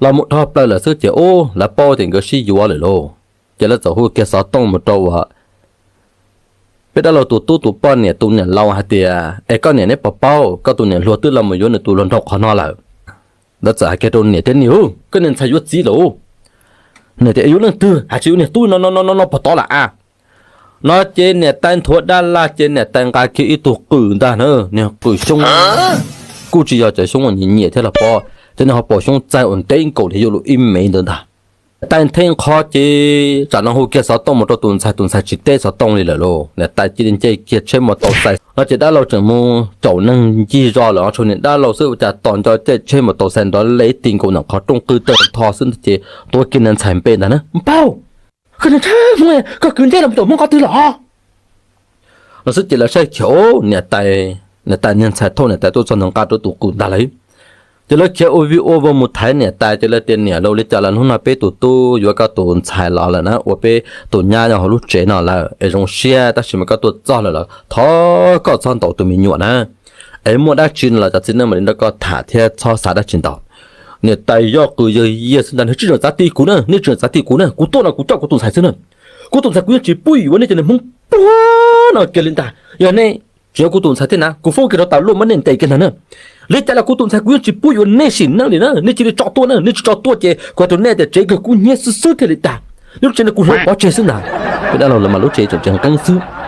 los mus dhau plaws lawm xwb ces ub, lawv paub tias nkawd sib yuav lawm lauj. Ces lawv txawm hu kiag xov tooj mus rau uas peb dab laug tus tub tus poj niam tus niam laus hais tias, Es koj niam, neb puas paub koj tus niam hluas twb los mus yuav nws tus hluas nraug qhov no lawm? Lawv txawm hais kiag rau niam tias, Niam, koj niag ntxhais yuav txiv lawm. Niam tias, Yuav leej twg? Hais tsis yuav niag tub no no no no no puag tod lawm a? No ces niam tais nthuav dab laj ces niam tais nqa kiag ib tug qws ntag na, niag qws xyoob, kuj tsis yog cov xyoob uas nyiam nyiam thiab los pov, ces nws ho pom xyoob txaij uas ntev nkaus li yuav luag ib mev ntawd ntag. Niam tais nthe nqho ces tsam no hu kiag xov tooj mus rau tus ntxhais, tus ntxhais tsis teb xov tooj li lawm lauj. Niam tais cia li nce kiag tsheb mus tau xais no ces dab laug tseem mus caum neeg ncig zos lawm, tshuav niag dab laug xwb ua cas tos nco caij tsheb mus tau xais nrov li ti nkaus ntawm qhov rooj qw tawg ntho xwb ntag ces tuav kiag niag ntxhais npe ntag na, Npauj, koj niag ntxhais, koj kwv nteb los mus caum Hmoob qhov twg lawm? No xwb ces lawv saib khiav, niam tais, niam tais niag ntxhais thauj niam tais tuaj txog ntawd nqa rau tus qws ntag lawm. Ces lawv khiav ua vij ua voj mus thaiv niam tais ces lawv tias, Niam, ua li cas los hnub no peb tus tub yuav koj tus ntxhais los lawm na, ua peb tus nyab nyob hauv lub tsev no lawm es zoo siab, tab sis mas koj tuaj txog lawm los thov koj txhob ntaus tus me nyuam na, es muaj dab tsi no los cov txiv neej mam li nrog koj tham thiab txhob xav dab tsi ntau. Niam tais yog qws yawg yiag xwb ntag, Tsis txhob txav ti kuv na, nej tsis txhob txav ti kuv na, kuv tuaj no kuv coj kuv tus ntxhais xwb na. Kuv tus ntxhais kuv yeej tsis pub yuav nej cov niag Hmoob pluag no kiag li ntag. Yog nej tsis yuav kuv tus ntxhais thiab na, kuv foob kiag rau tas luaj muab nej ntes kiag ntag na. Li cas los kuv tus ntxhais kuv yeej tsis pub yuav nej sim neej li na, nej cia li tso tuaj na, nej tsis tso tuaj ces kuv hais rau nej tias tsev kawg kub hnyiab xwb xwb thiaj li tag. Lub tsev no kuv hloov pov tseg xwb ntag. Peb dab laug lawv mas lub tsev tseem tseem qeeb xwb.